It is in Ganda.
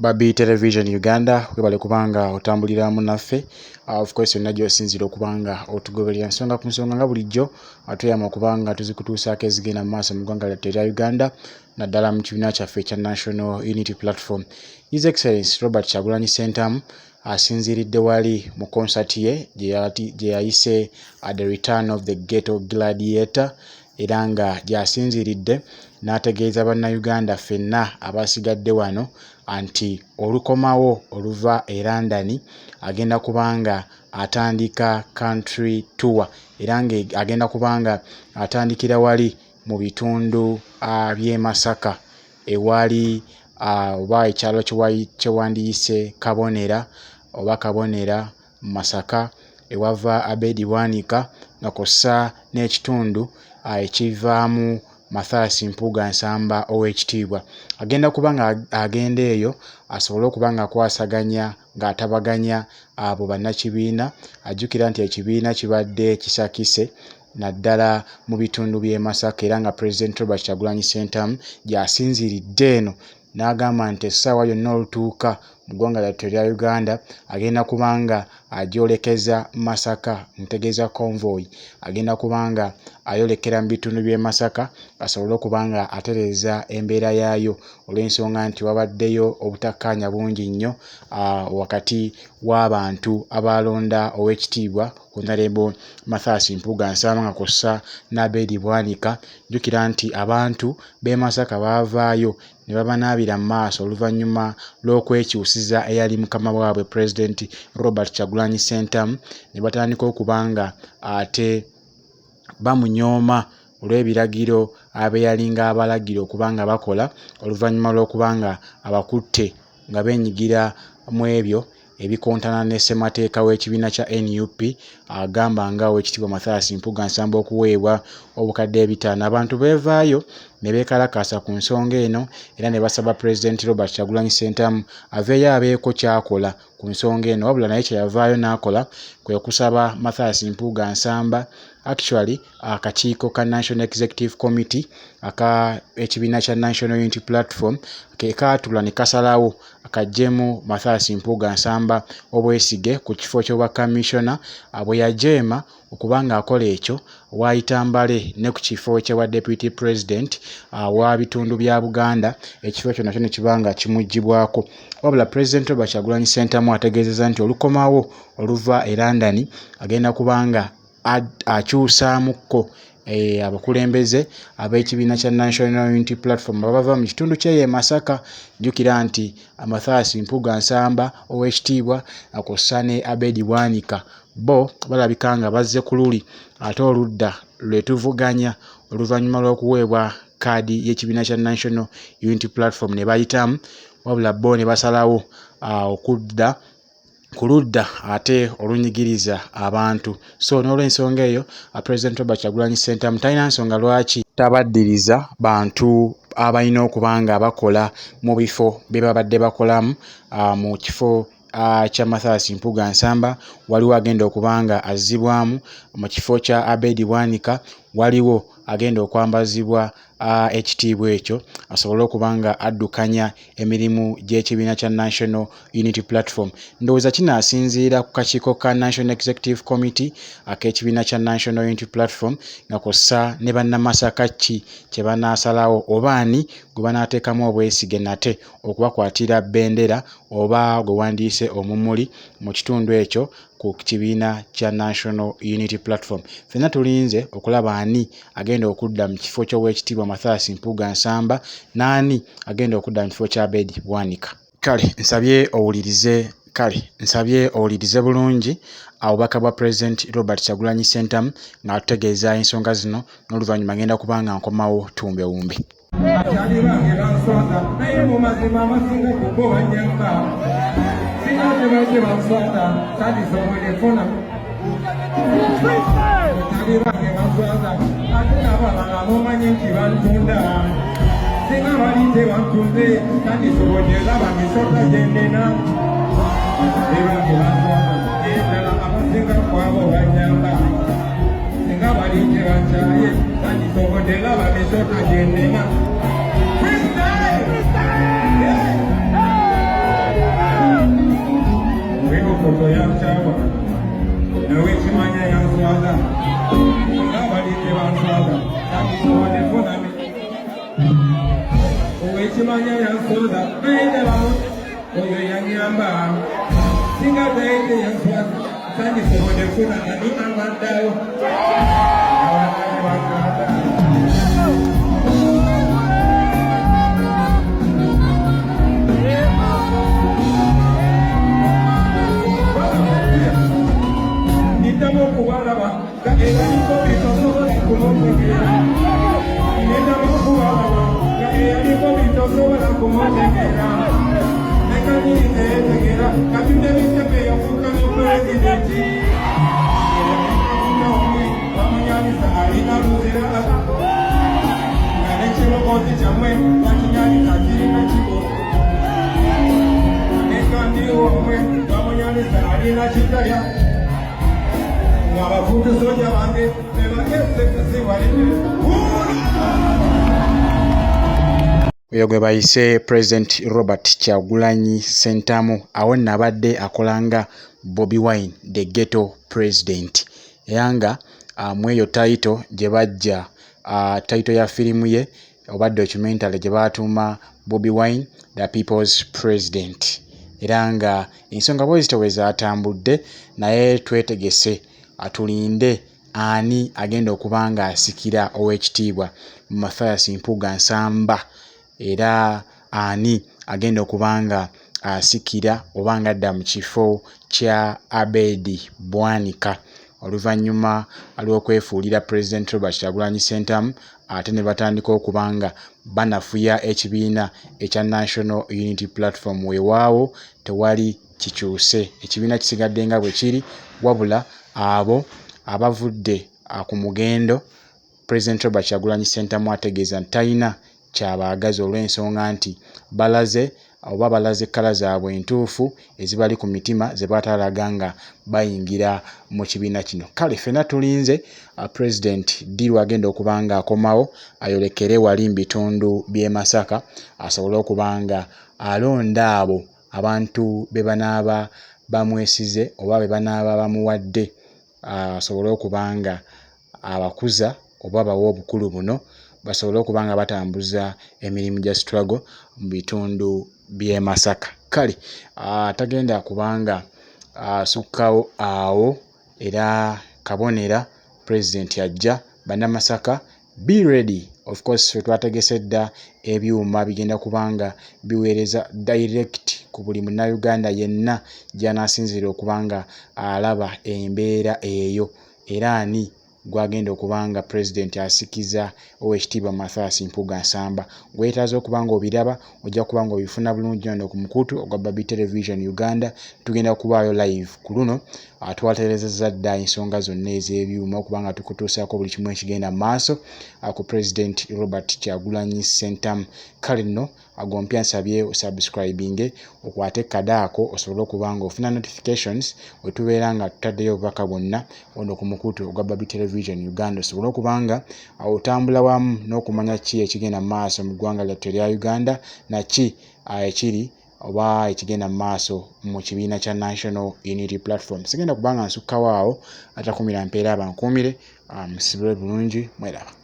Babi Television Uganda, webale kubanga otambulira munaffe. Of course yonna gy'osinziira okubanga otugoberera nsonga ku nsonga nga bulijjo, atuyama okubanga tuzikutuusaako ezigenda mu maaso mu ggwanga lyattu erya Uganda, naddala mu kibiina kyaffe ekya National Unity Platform. His Excellence Robert Kyagulanyi Ssentamu asinziiridde wali mu concert ye gye yayise The Return of the Ghetto Gladiator, era nga gy'asinziiridde n'ategeeza Bannayuganda ffenna abasigadde wano nti olukomawo oluva e London agenda kubanga atandika country tour, era nga agenda kubanga atandikira wali mu bitundu by'e Masaka ewali oba ekyalo kye wandiyise Kabonera oba Kabonera Masaka, ewava Abed Bwanika, nga kw'ossa n'ekitundu ekivaamu Mathias Mpuuga Nsamba ow'ekitiibwa. Agenda kuba nga agenda eyo asobole okuba nga akwasaganya ng'atabaganya abo bannakibiina. Ajjukira nti ekibiina kibadde kisakise naddala mu bitundu by'e Masaka, era nga President Robert Kyagulanyi Ssentamu gy'asinziiridde eno n'agamba nti essaawa yonna olutuuka mu ggwanga lyattu erya Uganda agenda kubanga agyolekeza Masaka, ntegeeza convoy, agenda kubanga ayolekera mu bitundu by'e Masaka asobole okuba nga atereeza embeera yaayo, olw'ensonga nti wabaddeyo obutakkaanya bungi nnyo wakati w'abantu abalonda ow'ekitiibwa Honorable Mathias Mpuuga Nsamba nga kw'ossa n'Abed Bwanika. Jjukira nti abantu b'e Masaka baavaayo ne babanaabira mu maaso oluvannyuma lw'okwekyusiza eyali mukama waabwe President Robert Kyagulanyi Ssentamu, ne batandika okuba nga ate bamunyooma olw'ebiragiro abeyalinga abalagira okuba nga bakola, oluvannyuma lw'okuba nga abakutte nga beenyigira mu ebyo ebikontana ne ssemateeka w'ekibiina kya NUP, agamba nga ow'ekitiibwa Mathias Mpuuga Nsamba okuweebwa 5,000. Abantu beevaayo ne beekalakaasa ku nsonga eno era ne basaba President Robert Kyagulanyi Ssentamu aveeyo abeeko ky'akola ku nsonga eno, wabula naye kye yavaayo n'akola kwe kusaba Mathias Mpuuga Nsamba, actually akakiiko ka National Executive Committee aka ekibiina kya National Unity Platform ke kaatula ne kasalawo akaggyemu Mathias Mpuuga Nsamba obwesige ku kifo ky'obwa commissioner. Bwe yajeema okuba ng'akola ekyo, waayita mbale ne ku kifo ky'obwa deputy president wa bitundu bya Buganda, ekifo ekyo nakyo ne kiba nga kimuggyibwako. Wabula President Robert Kyagulanyi Ssentamu ategeezezza nti olukomawo oluva e London agenda kubanga akyusaamukko abakulembeze ab'ekibiina kya National Unity Platform abava mu kitundu ky'eyo e Masaka. Jjukira nti Mathias Mpuuga Nsamba ow'ekitiibwa kw'ossa ne Abed Bwanika bo balabika nga bazze ku luli ate oludda lwe tuvuganya, oluvannyuma lw'okuweebwa kaadi y'ekibiina kya National Unity Platform ne bayitamu, wabula bo ne basalawo okudda ku ludda ate olunyigiriza abantu. So n'olw'ensonga eyo, President Robert Kyagulanyi Ssentamu talina nsonga lwaki tabaddiriza bantu abalina okuba nga bakola mu bifo bye babadde bakolamu. Mu kifo kya Mathias Mpuuga Nsamba waliwo agenda okuba nga azzibwamu, mu kifo kya Abed Bwanika waliwo agenda okwambazibwa ekitiibwa ekyo asobole okuba nga addukanya emirimu gy'ekibiina kya National Unity Platform. Ndowooza kinaasinziira ku kakiiko ka National Executive Committee ak'ekibiina kya National Unity Platform nga kw'ossa ne bannamasaka ki kye banaasalawo, oba ani gwe banaateekamu obwesige nate okubakwatira bendera oba gwe wandiise omumuli mu kitundu ekyo ku kibiina kya National Unity Platform. Ffenna tulinze okulaba ani agenda okudda mu kifo ky'ow'ekitiibwa Mathias Mpuuga Nsamba n'ani agenda okudda mu kifo kya Abed Bwanika. Kale nsabye owulirize bulungi obubaka bwa President Robert Kyagulanyi Ssentamu ng'atutegeeza ensonga zino, n'oluvannyuma ngenda kuba nga nkomawo tuwumbewumbe. Bakyali bange banswaza, naye mu mazima abasinga ku bo banyamba. Singa tebajje banswaza, sandisobodde funa. Bakyali bange banswaza, ate n'abalala mumanyi nti bantunda. Singa bali tebantunze, sandisobodde laba misota gye nnina. Bange banswaza, naye ddala abasinga ku abo banyamba. Singa bali tebankyaye, sandisobodde laba misota gye nnina. Freestyle! Yeah! yanyamba. Singa zaidi yanswaza sandisobodde kufuna ani abaddawo. Abalala bagamba. Niddamu okubalaba nga eyaliko bitosobola kumutegeera. Niddamu okubalaba nga eyaliko bitosobola kumutegeera. Nekanyini teyetegeera katudde bitebe yafuuka ne pulezidenti. Bamunyalisa alina luzira nga n'ekiroboozi kyammwe bakinyalisa kirina kigo. Nekandiwomwe bamunyalisa alina kitalya. Ng'abafuutu soja bange Oyo gwe bayise President Robert Kyagulanyi Ssentamu awo nno abadde akola nga Bobi Wine the Ghetto President era nga mu eyo title gye baggya title ya firimu ye oba documentary gye baatuuma Bobi Wine the People's President era nga ensonga bwe zityo bwe zaatambudde naye twetegese tulinde ani agenda okuba ng'asikira Oweekitiibwa Mathias Mpuuga Nsamba era ani agenda okuba nga asikira oba ng'adda mu kifo kya Abed Bwanika oluvannyuma lw'okwefuulira Pulezidenti Robert Kyagulanyi Ssentamu ate ne batandika okuba nga banafuya ekibiina ekya National Unity Platform. Weewaawo tewali kikyuse, ekibiina kisigadde nga bwe kiri wabula abo abavudde ku mugendo Pulezidenti Robert Kyagulanyi Ssentamu ategeeza nti talina kyabaagaza olw'ensonga nti balaze oba balaze kkala zaabwe entuufu ezibali ku mitima ze baatalaga nga bayingira mu kibiina kino. Kale ffenna tulinze Pulezidenti ddi lw'agenda okuba ng'akomawo ayolekere wali mu bitundu by'e Masaka asobole okuba nga alonda abo abantu be banaaba bamwesize oba be banaaba bamuwadde asobole okuba nga abakuza oba abawa obukulu buno basobole okuba nga batambuza emirimu gya struggle mu bitundu by'e Masaka. Kale tagenda kubanga asukkawo awo era kabonera pulezidenti ajja bannamasaka be ready of course ffe twategese dda ebyuma bigenda kubanga biweereza direct ku buli munnayuganda yenna gy'anaasinziira okuba nga alaba embeera eyo era ani gw'agenda okuba nga pulezidenti asikiza Oweekitiibwa Mathias Mpuuga Nsamba. Weetaaze okuba ng'obiraba ojja kuba ng'obifuna bulungi wano ku mukutu ogwa Babi Television Uganda. Tugenda kubaayo live ku luno twatereezezza dda ensonga zonna ez'ebyuma okuba nga tukutuusaako buli kimu ekigenda mu maaso ku Pulezidenti Robert Kyagulanyi Ssentamu. Kale nno ago mpya nsabye osubscribinge okwate kade ako osobole okuba nga ofuna notifications wetubeera nga tutaddeyo obubaka bwonna ono ku mukutu ogwa Babi Television Uganda osobole okuba nga otambula wamu n'okumanya ki ekigenda mu maaso mu ggwanga lyattu erya Uganda naki ekiri oba ekigenda mu maaso mu kibiina kya National Unity Platform. Sigenda kuba nga nsukkawo awo atakumira mpeera abankuumire musibe bulungi mweraba.